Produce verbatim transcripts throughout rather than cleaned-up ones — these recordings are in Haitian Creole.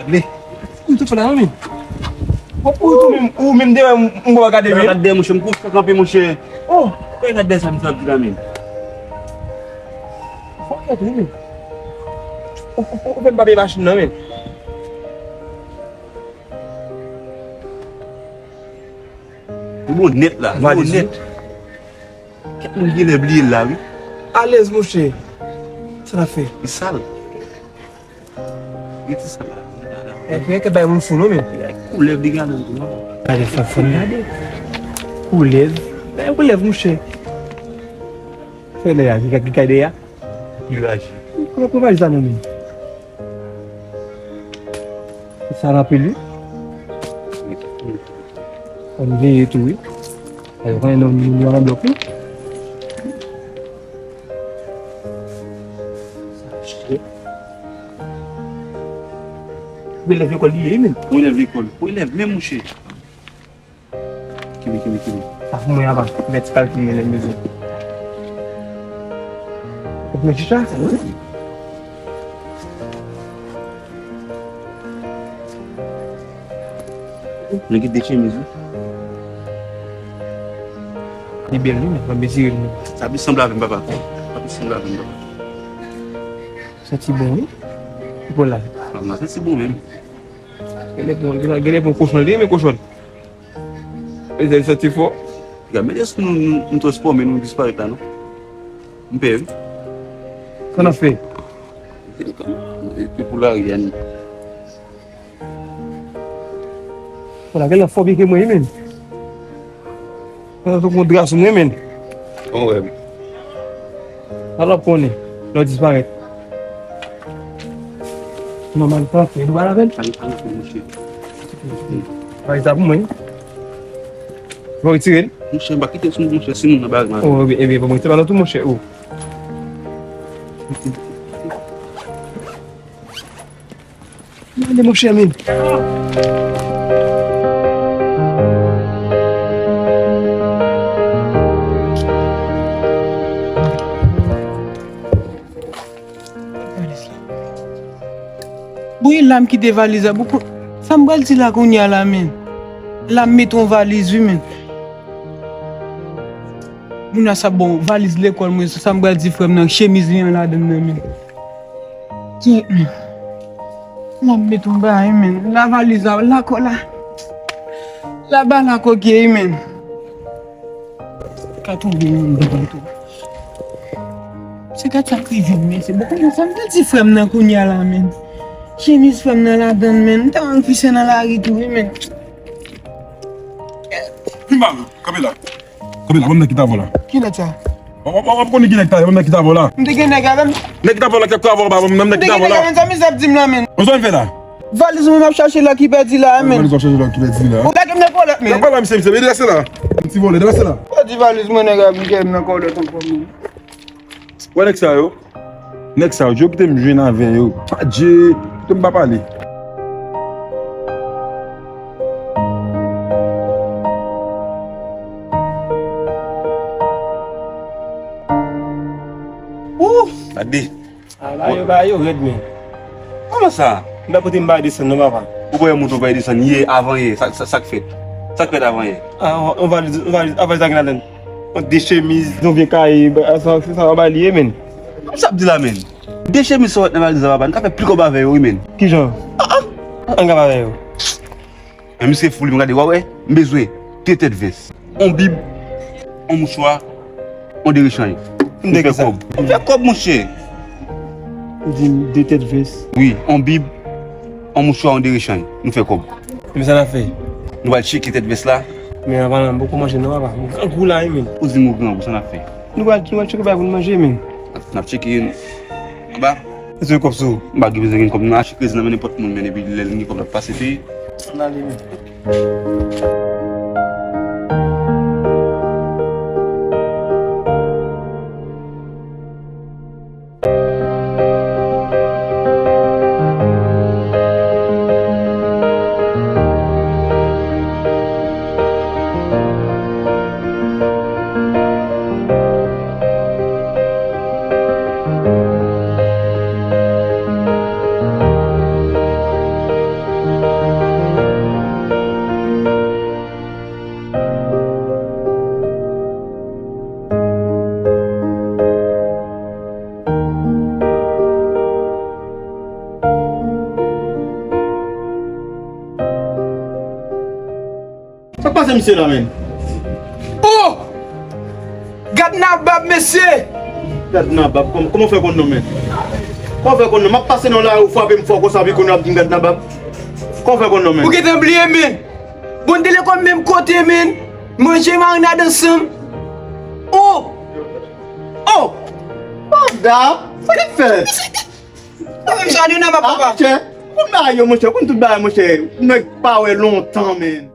Gade. M tou fè la, wi. Ou, ou, ou menm, ou menm deyò, m, m wè gade, wi. Gade, monchè, m kouche kanpe, monchè. Oh, gade sa, m sa di la, men. Fò gade, men. Ou, ou, ou fè m pa peye machin nan, men. Li bon nèt la, li bon nèt. Kèk moun genlè bliye l la, wi. Alèz, monchè. Sa n ap fè? Li sal. Li ti sal la. E, e, ke bay moun fou, non, men. Koulèv li gade tou, non. Gade, fò, fò n gade. Koulèv. Bay koulèv, monchè. Fè lè a, ki, ki gade a. Li raji. Kòman pou valiz la, non, men? Sa rapele wi. Ann veye tou wi. Ayo, kòm nou, nou, nou anblòp wi. Pou elèv lekòl li ye, men. Pou elèv lekòl. Pou elèv, men, monchè. Kenbe, kenbe, kenbe. Sa pou mwen avan. Mèt kalkil mwen lè m bezwen. Ou mèt chita? Mwen gen de chemiz, wi. Li bèl, wi, men mwen bezwen li. Sa plis sanble avè m, papa. Sa plis sanble avè m, papa. Santi bon, wi. Ou pral la. Mwen santi bon menm. Genlè pou, genlè, genlè pou kochon, li renmen kochon. E sa, li santi fò. Gade, men èske nou, nou, nou transfòme, nou disparèt la, non? M pè, wi. Sa n ap fè? E pou lari a, nou. Wala, genlè fò byen ke mwen, wi, men. Sa se yon dra sou mwen, men. Bon, wè. Sa w ap konnen, lè w disparèt. Nòmal, sa fè dwa avè l. Sa gen pa nan fè, monchè. Bay sa pou mwen. Bon, retire l. Monchè, m pa kite sou, monchè, si moun nan bagay mal. Oh, ebyen, ebyen, bon, mwen, se pa nan tou, monchè, oh. Mande, monchè, men. Bon, e la m kite valiz la. Bon, sa m pral di la kounye a la, men. La m mete yon valiz, wi, men. Moun nan sa bon, valiz lekòl mwen, sa m pral di frè m nan, chemiz li an ladann nan, men. Kèt, men. La m met yon bagay, men. La valiz la, lakò la. Laba lakò k ye, men. Ka twouve yon bagay tou. Se gad sa k rive m, men. Se bon, kòman sa m pral di frè m nan kounye a la, men. Chemiz frè m nan ladann, men. M ta wè yon fi sè nan lari tou, wi, men. Vin ba mwen, kanpe la. Kanpe la, ban m nèg ki t avè w la. Ki nèg sa? W ap, w ap, w ap konnen ki nèg t avè w, ban m nèg ki t avè w la. M te gen nèg avè m? Nèg ki t avè w la, kèk kou avè w, ban m nèg ki t avè w la. M te gen nèg avè m, sa misye ap di m la, men. Bon, sa w vin fè la? Valiz mwen m ap chache la ki pèdi la, men. Valiz w ap chache la ki pèdi la. Ou lage m nan kòlèt, men. Gad pa la, misye, misye, men deplase la. Ti vòlè, deplase la. Ou di valiz mwen, nèg la vin kè m nan kòlèt ankò, men. Wè nèg sa yo. Nèg sa yo, di yo kite m jwenn avè yo. Adje, kite m pa pale. Ou! Gade. Ala yo ba yo rèd, men. Kòman sa? M pa pote m ba desann non, papa. Ou pa wè moun ou pa desann yè, avan yè, sa, sa, sa k fèt? Sa k fèt avan yè? A, on, on valiz, on valiz, on valiz la gen ladann. De chemiz, yon vye kaye, sa, sa, sa anba li ye, men. Sa ap di la, men. De chemiz sa w wè nan valiz la, papa, n ka fè pli kòb avè yo, wi, men. Kijan? Ah, ah. Ann gade avè yo. Men misye fou, li, m gade, w a wè, m bezwen de tèt vès, yon bib, yon mouchwa, yon de rechanj. Nou fè kòb. Nou fè kòb, monchè. Ou di m de tèt vès? Wi, yon bib, yon mouchwa, yon de rechanj. Nou fè kòb. Men sa n ap fè? Nou al tcheke tèt vès la. Men an palan, m poko manje non, papa. M grangou la, wi, men. Ou di m ou grangou, sa n ap fè? Nou al, nou al tcheke bagay pou n manje, men. N ap tcheke, anba. Èske gen kòb sou ou? M pa gen bezwen gen kòb, m achte kredi nan men nenpòt moun, men epi lè l gen kòb, l ap pase peye. Ann ale, men. Se misye la, menn. Oh! Gad Nabab, mesye! Gad Nabab, kòman, kòman w fè konn non, menn? Kòman w fè konn non? M ap pase nan lari, ou frape m fò konsa, epi kounye a w ap di m gad Nabab. Kòman w fè konn non, menn? Ou gentan bliye, menn. Bon, nou te lekòl menm kote, menn. Manje marinad ansanm. Oh! Oh! Banda, sa k ap fèt? Ou menm sa, nou nan, papa. Ah, monchè, ou konn bagay yo, monchè, ou konn tout bagay, monchè. Nèg pa wè lontan, menn.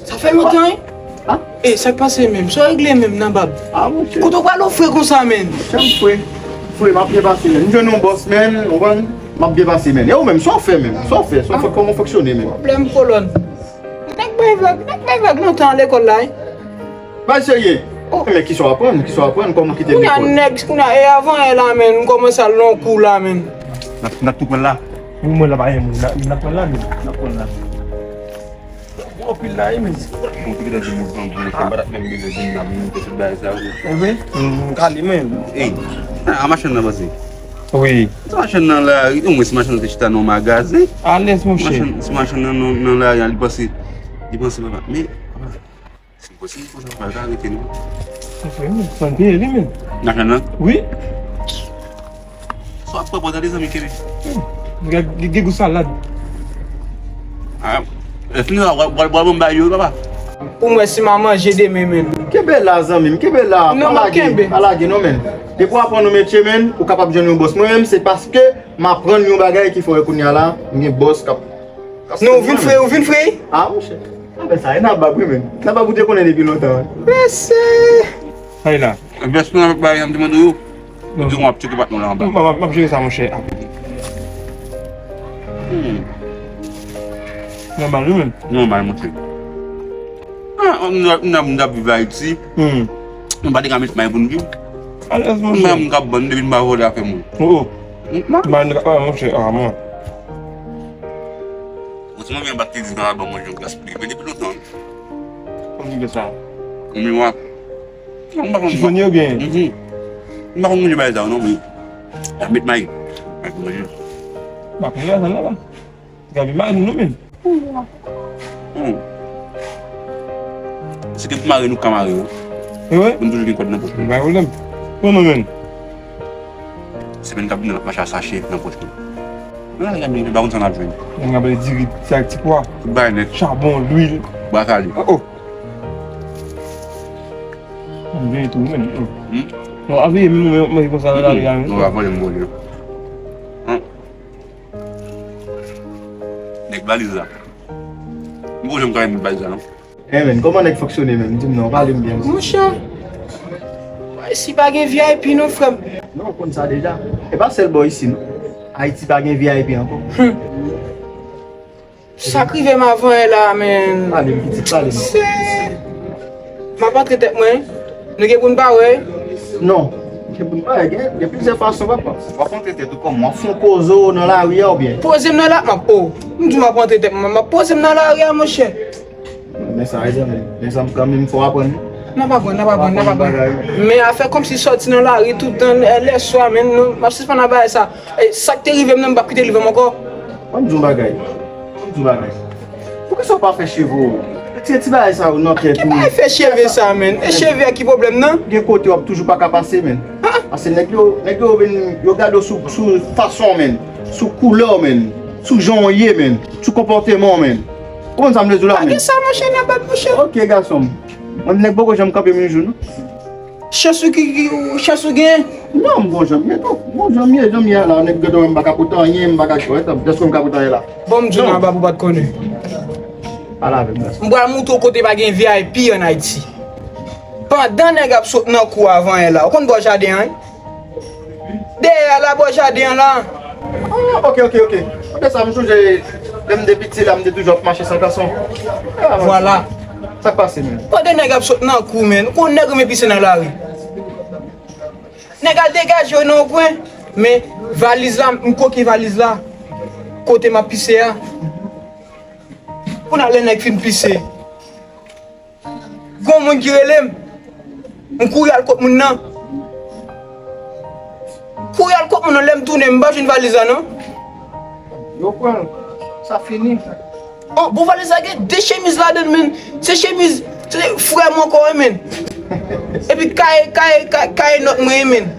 Sa fè lontan, wi. Ah? E, sa k pase menm? Sa w regle menm nan, Bab? Ah, monchè. Kote w pral ofre konsa, menn? Monchè, m fre. M fre, m ap byen pase, menn. M jwenn yon bòs, menn. Ou konprann? M ap byen pase, menn. E ou menm, sa w fè menm? Sa w fè? Sa w fè? Kòman w fonksyone menm? Pwoblèm kolòn. Nèg bay vag, nèg bay vag lontan lekòl la, wi. Bay serye. Oh, men kisa w aprann? Kisa w aprann? Kòman w kite lekòl? Kounye a nèg, kounye a, e avan yè la, menn, m kòmanse al nan yon kou la, menn. N ap, n ap tou pran la. Wi, mwen la pa gen moun. N ap, n ap pran la, menn. N ap pran la. Bon, anpil la, wi, menn. Bon, te gentan di moun pran gwo, m pa t ap menm bezwen di m nan, m te sot bagay sa, wi. E vre? M, m kale, menn. Ey, a machann nan pase. Wi. Se machann nan lari, omwen si machann nan te chita nan yon magazen. Alèz, monchè. Machann, si machann nan, nan, nan lari a, li panse, li panse, papa. Men, papa, si m kontinye konsa, papa, yo ka arete nou. Monchè, m santi li, menm. Machann nan? Wi. Sa w ap pran pou tande, zanmi, kenbe. Hmm. Gen, gen, gen gou salad. Ah, lè fini la, w a, w a, w a ban m bay yo, papa. Pou m wè si m a manje demen, menn. Kenbe la, zanmi m, kenbe la. Non, m ap kenbe. Pa lage, pa lage, non, menn. Depi w aprann yon metye, menn, ou kapab jwenn yon bòs. Mwen menm, se paske m aprann yon bagay ki fè w wè kounye a la, m gen bòs k ap, k ap... Non, ou vin fre, ou vin fre. Ah, monchè. Sa fè sa, e Nabab, wi, menn. Nabab, ou te konnen depi lontan, wi. Mesye. Sa e la. Vès nou avèk bagay, m te mande w yo. Ou di w ap tcheke patnè w la anba. M, m, m ap jere sa, monchè. Hmm. Nòmal, wi, menn. Nòmal, monchè. Ah, m, m, m, m t ap viv Ayiti. Hmm. Nou pa te ka met may pou n viv. Alèz, monchè. May m k ap ban m depi m pa vòlè afè moun. Oh, oh. May m k ap ban m, monchè. Ah, mwen. Ou ti mwen byen bat te di nan albòm mwen, Jan Gaspli. Men depi lontan. Kòm di sa. Yon miwa. Non, m pa konn. Chifonye oubyen? Mhm. M pa konn manje bagay sa yo non, men. Met may. May pou manje. M pa konn bagay sa non, la. Gaby mare nou, menm. Hmm. Si te pou mare, nou ka mare, wi. E wi? Pou n toujou gen kòd nan poch nou. Pa gen pwoblèm. Bon, non, menm. Semèn k ap vini, n ap mache a sache nan poch nou. Nan lari a, nou pa konn sa n ap jwenn. Mwen ap pale diri, ti ak ti pwa. Tout bagay nèt. Chabon, lwil. Bwa kale. Oh, oh. Mwen veye tou, menm. Hmm? Non, ap veye menm, mwen, mwen konsa nan lari a, menm. Non, pa vòlè, m vòlè. Hein? Nèg valiz la. M poko janm travay met valiz la, non. Eh, men, kòman nèg fonksyone, men? Di m non, pale m byen. Monchè, Ayiti pa gen V I P non, frè m. Non, ou konn sa deja. E pa sèl bò isi, non. Ayiti pa gen V I P ankò. Hmm. Sa k rive m avan yè la, men. Pale m, pitit, pale m. Se, m ap antre tèt mwen. Nou gen pou n pa wè. Non. Gen pou n pa wè. Gen, gen plizyè fason, papa. W ap antre tèt ou kòman? W ap fè yon poze w nan lari a oubyen? Poze m nan la, m ap, oh. M di w m ap antre tèt mwen, m ap poze m nan lari a, monchè. Men sa, mezanmi. Men sa, kanmenm, fò w aprann. N ap aprann, n ap aprann, n ap aprann. Men afè kòmsi sòti nan lari toutan, eh, lèswa, men, nou, m ap sispann ak bagay sa. E sa k te rive m nan, m p ap kite rive m ankò. Ban m di w yon bagay. Ban m di w yon bagay. Poukisa w pa fè cheve w? Retire ti bagay sa yo nan tèt ou. Ki bagay fè cheve sa, menn? E cheve a ki pwoblèm nan? Gen kote w ap toujou pa ka pase, menn. Paske nèg yo, nèg yo vin, yo gade w sou, sou fason w, menn. Sou koulè w, menn. Sou jan w ye, menn. Sou konpòteman w, menn. Ou konprann sa m vle di w la, menn? Pa gen sa, monchè, nan bab, monchè. Ok, gason m. Mwen, nèg poko janm kanpe m yon jou, non. Chans ou ki, ki, chans ou gen. Non, m gon jan m ye tou. M gon jan m ye, jan m ye a la, nèg gade w, m pa ka pote anyen, m pa ka, wè, èske m ka pote anyen la? Bon, m di w nan bab ou pa t konnen. Pale avè m, gason. M pral moutre w kote pa gen V I P ann Ayiti. Pandan nèg ap sot nan kou avan yè la, ou konn bò jaden an, wi? Dèyè a la, bò jaden an la. Ah, ok, ok, ok. Kote sa, m sonje, lè m te piti la, m te toujou ap mache san kanson. Ah, vwala. Sa k pase, menm? Pandan nèg ap sot nan kou, menm, ou konn nèg renmen pise nan lari. Nèg al degaje yo nan yon kwen, men valiz la, m koke valiz la, kote m ap pise a. Kounye a lè nèg fin pise, gon moun ki rele m, m kouri al kot moun nan. Kouri al kot moun nan, lè m tounen, m pa jwenn valiz la, non. Yo pran l. Sa fini. Oh, bon, valiz la gen de chemiz ladan l, menn. Se chemiz, se frè m ankò, wi, menn. Epi kaye, kaye, kaye, kaye nòt mwen, menn.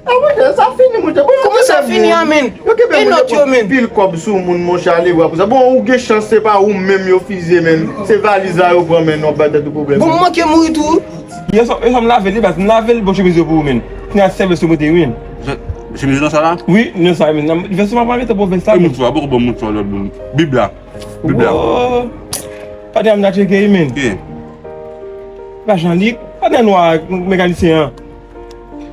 Ah, monchè, sa fini, monchè. Bon, yo kòman sa fini a, menn? Yo kenbe moun, yo pran pil kòb sou moun, monchè, ale wè pou sa. Bon, ou gen chans, se pa ou menm yo fize, menn. Se valiz la yo pran, menn, w ap bay tèt ou pwoblèm. Bon, m manke mouri tou. Yo sa, yo sa m lave li, baz, m lave l, bon, chemiz yo pou ou, menn. Kounye a sèvis yo pote, wi, menn. Chemiz nan sa la? Wi, nan sa, menn. Vès ou pa mete pou vès la, menn. Mouchwa, poko bon mouchwa, lòt moun. Bib la. Bib la. Patnè m nan tcheke, wi, menn. Ki? Pa Jean-Luc, patnè nwa mekanisyen an.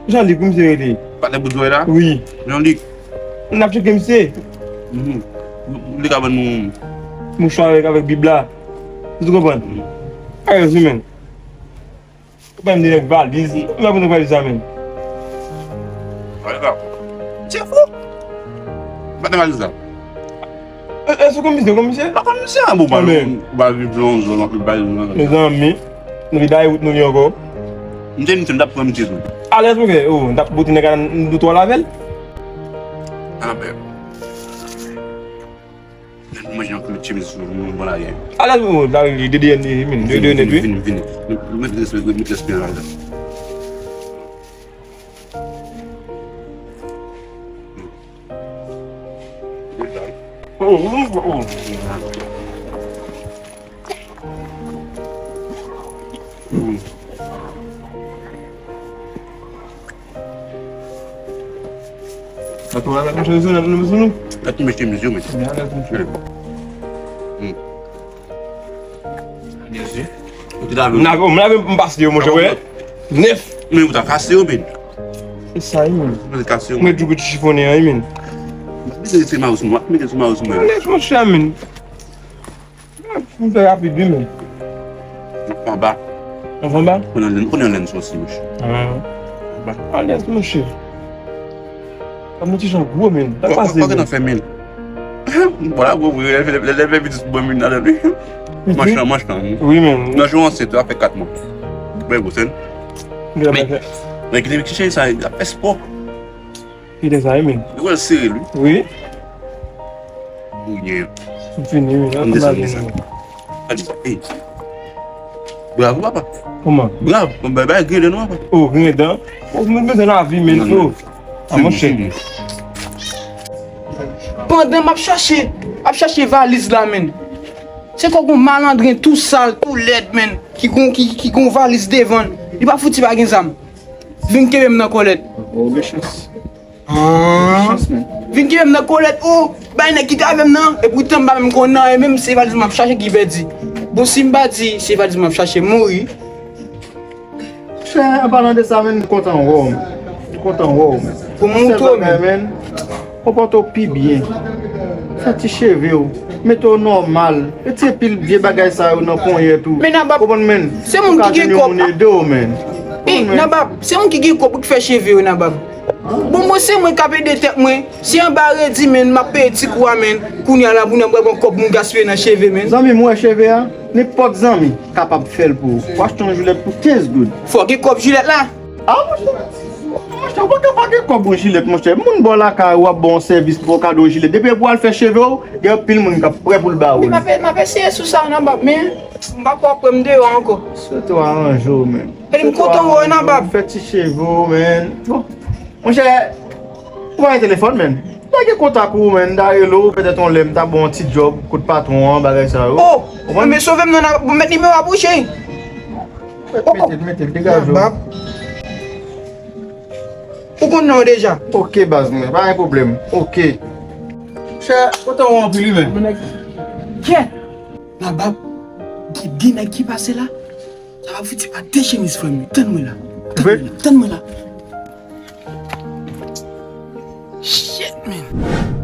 Jean-Luc, wi, misye rele. Patnè bout zòrèy la? Wi. Jean-Luc. N ap tcheke misye. Mhm. Li ka ban nou mouchwa avèk, avèk Bib la. Ou konprann? Ayò, wi, menn. Ou pa menm de nèg valiz. Ou pa menm nèg valiz la, menm. Misye fou. Bat nan valiz la. E, e, sou komisè, komisè? Pa komisè, bon, pa, ou pa viv nan zòn, ou pa viv nan zòn. Mezanmi, nou vin daye wout nou li ankò. M te di misye, m t ap pran misye tou. Alèz, monchè, oh, m t ap bote nèg la, nou twa lavel. Anpè. Manje yon kilot chemiz sou nou bon lagè. Alèz, oh, la, li de D N, li, min, de D N, wi. Vini, vini, vini. Nou, nou met respè, nou met respè nan lagè. Oh, oh, oh. Sa tou la, monchè, sou nou, sou nou. Gad ki mesye, mesye, mesye. Gad, gad, mesye. Mesye. Ou te lave. M lave, m lave, m pase yo, monchè, wè. Nèf. Men ou ta kase yo, men. E sa, wi, men. Ou te kase yo. Mwen djougo ti chifonnen an, wi, men. Mete sou mawous mwen, mete sou mawous mwen. Nèf, monchè, men. M fè rapid, wi, men. Anba. Anba? Konnen lèn, konnen lèn sòsi, monchè. Ah. Anba. Alèz, monchè. Sa mwen ti jan gwo, men. Sa k pase, men? Fè, men. Bon, la, gwo, gwo, lè, lè, lè, lè, vit pou mwen, men, ladan, wi. Manch lan, manch lan, wi. Wi, men. Nan jou ansent, sa fè kat mwa. Bèl gwo, sèn. Men, men, kite, kite sa, ap fè spò. Kite sa, wi, men. Yo wè l sere l, wi. Wi. Bouye. M fini, wi. An desann, desann. An desann. Ey. Bravo, papa. Kòman? Bravo. Bon, bay, bay, griyen dan nou, papa. Oh, griyen dan. Oh, nou bezwen lavi, men, fo. A, monchè. Pandan m ap chache, ap chache valiz la, men. Se kòk yon malandren tou sal, tou lèd, men, ki gon, ki, ki gon valiz devan l. Li pa fouti pa gen zam. Vin kenbe m nan kòlèt. Oh, gen chans. Ah. Gen chans, men. Vin kenbe m nan kòlèt, oh, bay nèg ki t avè m nan. Epoutan m pa menm konn anyen, menm se valiz m ap chache ki pèdi. Bon, si m pa di se valiz m ap chache, m mouri. Chè, an palan de sa, men, m kontan wè w, men. M kontan wè w, men. Pou m montre w, men. Konpòte w pi byen. Fè ti cheve w. Mete w nòmal. Retire pil vye bagay sa yo nan ponyèt ou. Men Nabab, konprann, men. Se moun ki gen kòb. Ede w, men. Ey, Nabab, se moun ki gen kòb pou k fè cheve yo, Nabab. Bon, mwen, se mwen k ap ede tèt mwen. Si anba redi, men, m ap peye ti kou a, men. Kounye a la, pou n ap pran kòb pou m gaspiye nan cheve, men. Zanmi m, wè cheve a? Nenpòt zanmi kapab fè l pou ou. W achte yon jilèt pou kenz goud. Fò gen kòb jilèt la. Ah, monchè. Monchè, ou pa ka pa gen kòb yon jilèt, monchè. Moun bò lakay ou ap ba w sèvis pou w kado yon jilèt. Depi pou al fè cheve w, gen anpil moun k ap prè pou l ba ou l. M ap, m ap eseye sou sa, Nabab, men m pa kwè w ap pran m deyò ankò. Swete w aranje w, men. Epi m kontan wè w, Nabab. Fè ti cheve w, men. Bon. Monchè, ou pa gen telefòn, men. M pa gen kontak ou, men. M ta rele w, petèt yon lè m ta ba w yon ti djòb, kot patwon an, bagay sa yo. Oh, men sove m non, Nabab. Bon, met nimewo a pou w, cheri. Mete l, mete l, degaje w. Nabab. Ou konn non w deja. Ok, baz mwen, pa gen pwoblèm. Ok. Chè, kontan wè w anpil, wi, men. Kèt. Labab, gen de nèg ki pase la. Labab fouti pa de chemiz frè m. Tann mwen la. Tann mwen la. Tann mwen la. Shit, man.